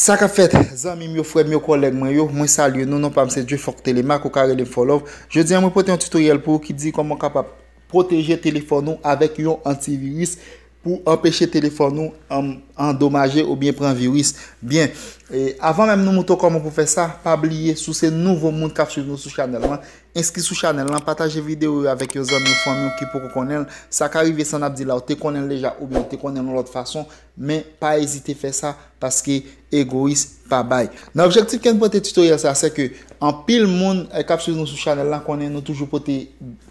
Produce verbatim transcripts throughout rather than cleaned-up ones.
Sa k ap fèt, zanmi m yo, frè m yo, kòlèg mwen yo, mwen salye nou, non pa m se Dieufort Telemaque, ou ka rele m For Love. Jodi a, mwen pote yon tutoriel pou ou ki di kòman w kapab pwoteje telefòn ou avèk yon antiviris pou anpeche telefòn ou an, andomaje oubyen pran viris. Byen, e, avan menm nou moutre w kòman pou fè sa, pa bliye, si w se nouvo moun k ap swiv nou sou chanèl lan, enskri sou chanèl lan, pataje videyo yo avèk yon zanmi w, fanmi w ki poko konnen l. Sa ka rive sa n ap di la, ou te konnen l deja oubyen ou te konnen l yon lòt fason, men pa ezite fè sa, paske egoyis pa bay. Nan objektif ke n pote tutoriel sa, se ke anpil moun, eh, k ap swiv nou sou chanèl la konnen nou toujou pote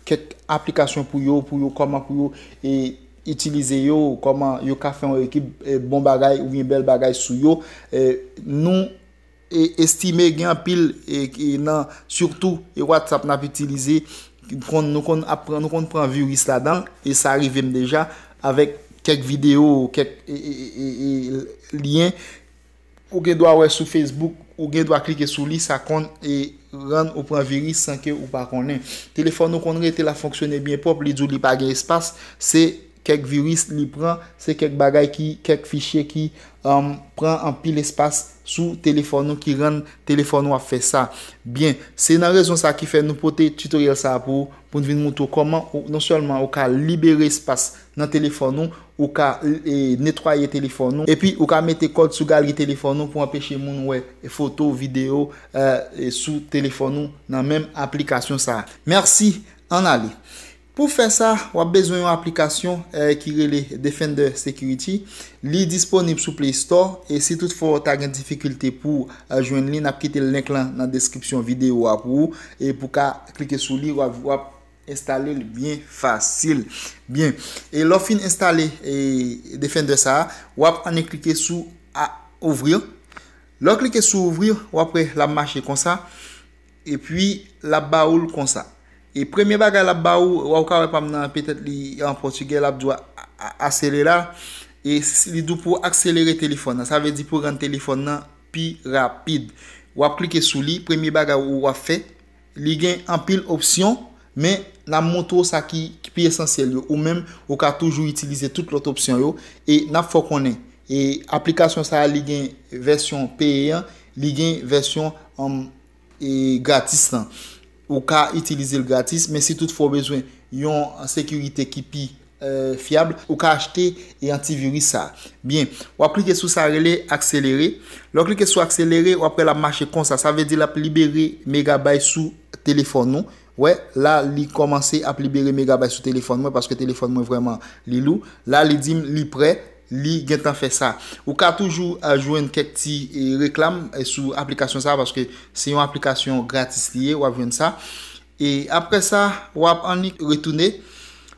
kèk aplikasyon pou yo, pou yo, kòman pou yo, e, itilize yo, kòman yo ka fè yon ekip, eh, bon bagay oubyen bèl bagay sou yo. Eh, nou, e, estime gen anpil, e, e nan, sitou, e, WhatsApp n ap itilize, konn, nou konn ap pran, nou konn pran viris ladan l, e sa rive m deja, avèk kèk videyo, kèk, e, e, e, e, lyen, ou gen dwa wè sou Facebook, ou gen dwa klike sou li, sa konn, e, rann ou pran viris san ke ou pa konnen. Telefòn ou konn rete l ap fonksyone byen pwòp, li di w li pa gen espas, se kèk viris li pran, se kèk bagay ki, kèk fichye ki, um, pran anpil espas sou telefòn ou ki rann telefòn ou ap fè sa. Byen, se nan rezon sa ki fè nou pote tutoriel sa pou, pou n vin moutre w kòman ou, non sèlman ou ka libere espas nan telefòn ou, ou ka, e, netwaye telefòn ou, epi ou ka mete kòd sou galri telefòn ou pou anpeche moun wè foto, videyo, e, e, sou telefòn ou nan menm aplikasyon sa. Mèsi, ann ale. Pou fè sa, w ap bezwen yon aplikasyon, e, ki rele Defender Security. Li disponib sou Play Store, e si toutfwa w ta gen difikilte pou, e, jwenn li, n ap kite link lan nan deskripsyon videyo a pou ou, e pou ka klike sou li, w ap, w ap enstale l byen fasil. Byen. E lè w fin enstale, e, Defender sa a, w ap annik klike sou a, ouvrir. Lè w klike sou ouvrir, w ap wè l ap mache konsa. Epi, l ap ba ou l konsa. E premye bagay l ap ba ou, w ap ka wè pa m nan, petèt li an pòtigè, l ap di w a, a, aselera. E s-, li di w pou w akselere telefòn nan. Sa vle di pou w rann telefòn nan pi rapid. W ap klike sou li, premye bagay ou w ap fè, li gen anpil opsyon, men n ap montre w sa ki, ki pi esansyèl yo. Ou menm, ou ka toujou itilize tout lòt opsyon yo. E n ap fè w konnen, e aplikasyon sa a, li gen vèsyon peye an, li gen vèsyon, um, e gratis lan. Ou ka itilize l gratis, men si toutfwa w bezwen yon sekirite ki pi, e, fyab, ou ka achte e antiviris sa. Byen, w ap klike sou sa rele akselere. Lè w klike sou akselere, w ap wè l ap mache konsa. Sa vle di l ap libere megabay sou telefòn ou. Wè, la, li kòmanse ap libere megabay sou telefòn mwen paske telefòn mwen vrèman li lou. La, li di m li prè, li gentan fè sa. Ou ka toujou, e, jwenn kèk ti, e, reklam, e, sou aplikasyon sa a, paske se yon aplikasyon gratis li ye, w ap jwenn sa. E apre sa, w ap annik retounen.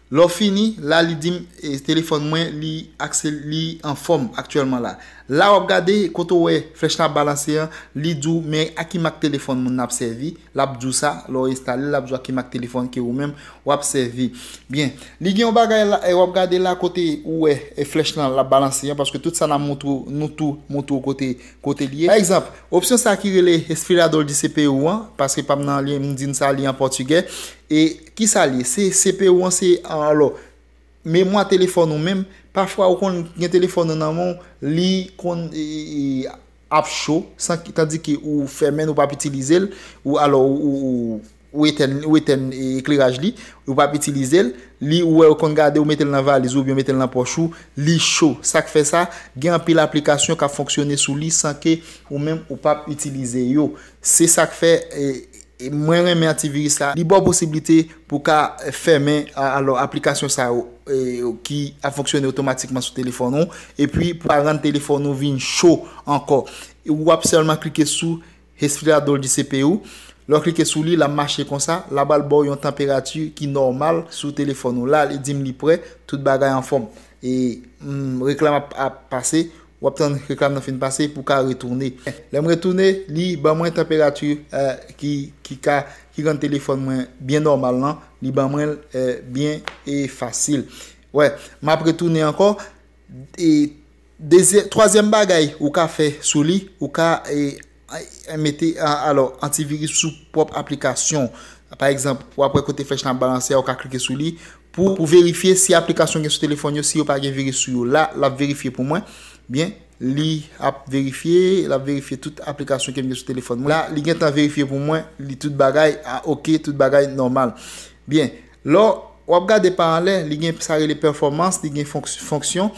Lè w fini, la, li di m, e, telefòn mwen, li akse-, li anfòm aktyèlman la. La, w ap gade, kote w wè flèch la balanse an, li di w, men a ki mak telefòn moun nan ap sèvi. L ap di w sa, lè w enstale l, l ap di w a ki mak telefòn ke ou menm w ap sèvi. Byen, li gen yon bagay la, e, w ap gade la kote ou wè, e, flèch lan l ap balanse an, paske tout sa n ap montre w, nou tou montre w kote, kote l ye. Pa egzanp, opsyon sa ki rele esfriador de C P U an, paske pa m nan li, m di n sa li an pòtigè. E kisa l ye? Se C P U an, se, alò, memwa telefòn ou menm, pafwa ou konn gen telefòn ou nan men w, li konn, e, e, e, ap cho, san ki, tandike ou fèmen l, ou p ap itilize l, ou alò, ou, ou, ou, ou etèn, ou etèn, e, ekleraj li, ou p ap itilize l, li, ou wè, ou konn gade, ou mete l nan valiz ou oubyen mete l nan pòch ou, li cho. Sa k fè sa, gen anpil aplikasyon k ap fonksyone sou li san ke ou menm ou p ap itilize yo. Se sa k fè, e, e mwen renmen antiviris la. Li ba w posiblite pou w ka, e, fèmen, a, alò, aplikasyon sa yo, e, ki ap fonksyone otomatikman sou telefòn ou, epi pou pa rann telefòn ou vin cho ankò. Ou ap sèlman klike sou esfriador de C P U. Lè w klike sou li, l ap mache konsa, l ap al ba w yon tanperati ki nòmal sou telefòn ou. La, li di m li prè, tout bagay anfòm. E, mm, reklam ap, ap pase, w ap tann reklam nan fin pase pou w ka retounen. Lè m retounen, li ban mwen tanperati, e, ki, ki ka, ki rann telefòn mwen byen nòmal lan, li ban mwen l, e, byen e fasil. Wè, m ap retounen ankò. E dezyè-, twazyèm bagay ou ka fè sou li, ou ka, e, e, mete, a, alò, antiviris sou pwòp aplikasyon. Pa egzanp, w ap wè kote flèch lan ap balanse a, ou ka klike sou li pou, pou verifye si aplikasyon gen sou telefòn yo, si yo pa gen viris sou yo. La, l ap verifye pou mwen. Byen, Li ap verifye, l ap verifye tout aplikasyon ke m gen sou telefòn mwen. La, li gentan verifye pou mwen, li tout bagay, a, oke, tout bagay nòmal. Byen, lè w ap gade pa anlè, li gen sa rele pèfòmans, li gen fonks-, fonksyon.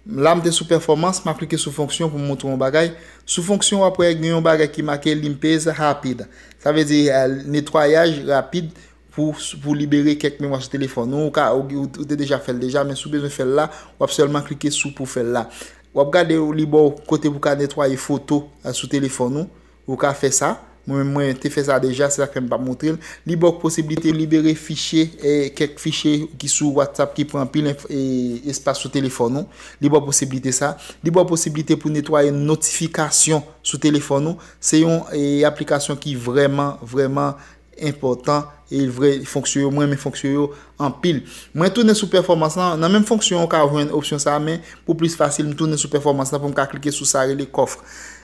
La, m te sou pèfòmans, m ap klike sou fonksyon pou m montre yon bagay. Sou fonksyon, w ap wè gen yon bagay ki make limpeza rápida. Sa vle di, eh, netwayaj rapid pou, pou libere kèk memwa sou telefòn ou. Ou ka, ou, ou, ou te deja fè l deja, men si w bezwen fè l la, w ap sèlman klike sou pou fè l la. W ap gade li ba w kote pou ka netwaye foto, eh, sou telefòn ou. Ou ka fè sa. Mwen menm, mwen te fè sa deja, se sa k fè m p ap montre l. Li ba w posiblite libere fichye, eh, kèk fichye ki sou WhatsApp ki pran anpil enf-, eh, espas sou telefòn ou. Li ba w posiblite sa. Li ba w posiblite pou netwaye notifikasyon sou telefòn ou. Se yon, eh, aplikasyon ki vrèman, vrèman enpòtan e vre fonksyon yo, mwen renmen fonksyon yo anpil. Mwen tounen sou pèfòmans lan, nan menm fonksyon ou ka jwenn opsyon sa, men pou plis fasil, m tounen sou pèfòmans lan pou m ka klike sou sa rele kòf.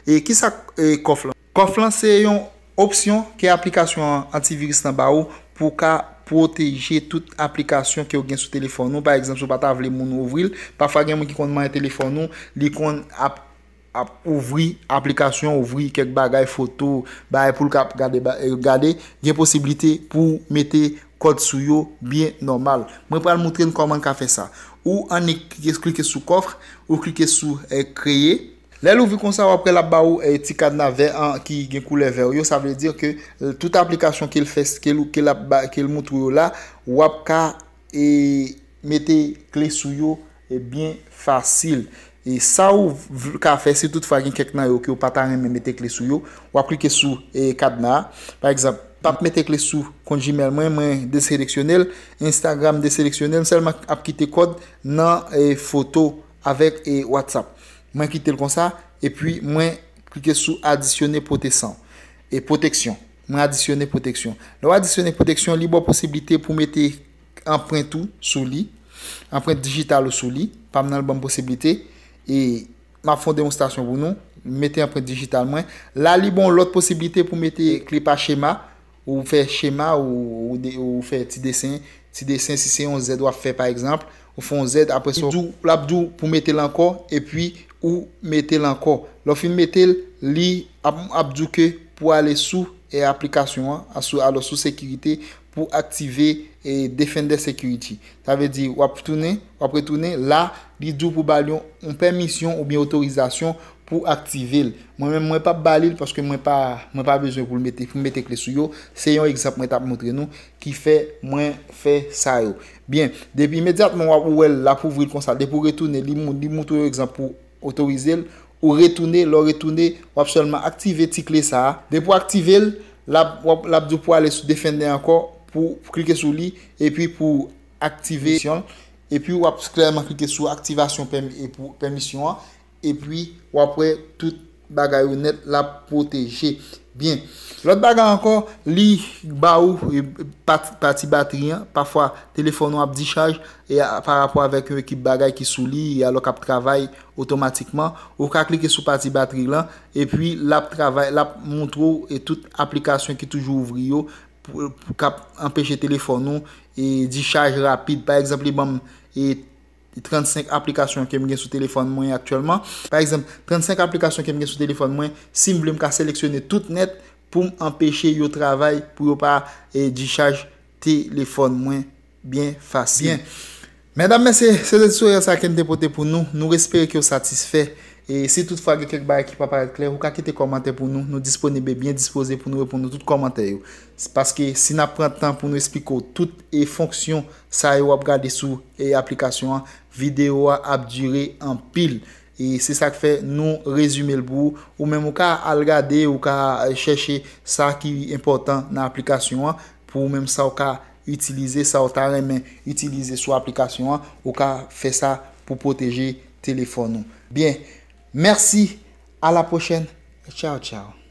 E kisa, eh, kòf lan? Kòf lan se yon opsyon ke aplikasyon antiviris lan ba ou pou ka pwoteje tout aplikasyon ke w gen sou telefòn ou. Pa egzanp, si w pa ta vle moun ouvri l, pafwa gen moun ki konn manyen telefòn ou, li konn ap, ap ouvri aplikasyon, ouvri kèk bagay, foto, bagay pou l ka ap gade, ba-, eh, gade, gen posiblite pou w mete kòd sou yo byen nòmal. Mwen pral montre n kòman n ka fè sa. Ou annik klike, klike sou kòf, ou klike sou, eh, kreye. Lè l ouvri konsa, w ap wè l ap ba ou, eh, ti kadna vè an ki gen koulè vè yo. Sa vle di ke, eh, tout aplikasyon ke l fè, ke l, ke l ap ba, ke l montre w yo la, w ap ka, eh, mete kle sou yo, eh, byen fasil. E sa ou v-, ka fè, si toutfwa gen kèk nan yo ke w pa ta renmen mete kle sou yo, w ap klike sou, eh, kadna a. Pa egzanp, p ap mete kle sou kont Gmail mwen, mwen deseleksyone l, Instagram deseleksyone l, m sèlman ap kite kòd nan, eh, foto avèk, eh, WhatsApp. Mwen kite l konsa, epi mwen klike sou adisyone pwotesan, e pwoteksyon. Mwen adisyone pwoteksyon. Lè w adisyone pwoteksyon, li ba w posiblite pou mete anprent ou sou li, anprent dijital ou sou li. Pa m nan, l ban m posiblite. E m ap fè yon demonstasyon pou nou. M mete anprent dijital mwen. La, li ba w lòt posiblite pou mete kle pa chema. Ou fè chema, ou, ou de-, ou fè ti desen, ti desen, si se yon zèd w ap fè, pa egzanp, ou fè yon zèd, apre sa, l ap di w pou mete l ankò, epi ou mete l ankò. Lè w fin mete l, li ap, ap di w ke pou ale sou, eh, aplikasyon an, a sou, alò sou sekirite, pou aktive, eh, Defender Security. Sa vle di, w ap tounen, w ap retounen, la, li di w pou ba l yon, yon pèmisyon oubyen otorizasyon pou aktive l. Mwen menm, mwen p ap ba li l paske mwen pa, mwen pa bezwen pou l mete, pou m mete kle sou yo. Se yon egzanp mwen t ap montre nou ki fè mwen fè sa yo. Byen, depi imedyatman w ap wè l, l ap ouvri l konsa. Depi w retounen, li mou-, li montre w egzanp pou otorize l. Ou retounen, lè w retounen, w ap sèlman aktive ti kle sa a. Depi w aktive l, l ap, w ap, l ap di w pou ale sou Defender ankò, pou, pou klike sou li, epi pou aktive misyon l. Epi w ap klèman klike sou aktivasyon pèm-, e pou pèmisyon an. Epi w ap wè tout bagay ou nèt, l ap pwoteje. Byen. Lòt bagay ankò, li ba ou, e, pati, pati batri an. Pafwa, telefòn ou ap dichaj, e a, pa rapò avèk yon ekip bagay ki sou li, e alò k ap travay otomatikman. Ou ka klike sou pati batri lan, epi l ap travay, l ap montre w, e, tout aplikasyon ki toujou ouvri yo, pou, pou k ap anpeche telefòn ou, e, dichaj rapid. Pa egzanp, li ban m, e, trannsenk aplikasyon ke m gen sou telefòn mwen aktyèlman. Pa egzanp, trannsenk aplikasyon ke m gen sou telefòn mwen, si m vle, m ka seleksyone tout nèt pou m anpeche yo travay, pou yo pa, e, dichaj telefòn mwen byen fasil. Byen. Medam, mesye, se te tutorial sa ke n te pote pou nou. Nou espere ke w satisfè. E si toutfwa gen kèk bagay ki pa parèt klè, ou ka kite kòmantè pou nou. Nou disponib e byen dispoze pou nou reponn nou tout kòmantè yo. Paske si n ap pran tan pou nou esplike w tout e fonksyon sa yo w ap gade sou, e, aplikasyon an, videyo a ap dire anpil. E se sa k fè nou rezime l pou ou. Ou menm ou ka al gade, ou ka, e, chèche sa ki enpòtan nan aplikasyon an, pou ou menm sa w ka itilize, sa w ta renmen itilize sou aplikasyon an, ou ka fè sa pou pwoteje telefòn ou. Byen, mèsi, a la pwochèn, tchaw tchaw.